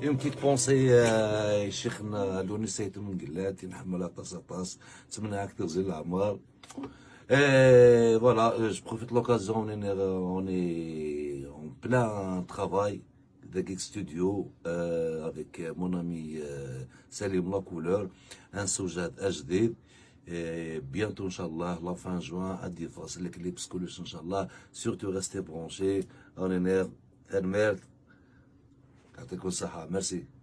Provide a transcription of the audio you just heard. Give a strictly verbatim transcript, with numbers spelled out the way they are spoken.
Une petite pensée, euh, شيخنا لوني سيد من قلات، نحمل عطاس عطاس، تمنى هاك تغزي العمر. Et voilà, euh, je profite l'occasion, on est, on est en plein travail de Geek Studio, euh, avec mon ami, euh, Salim La Couleur, un sujet H D. Et bientôt, Inch'Allah, la fin juin, à Divas, les clips, إن شاء الله. Surtout, restez branchés. On est nerf, يعطيكم الصحة. Merci.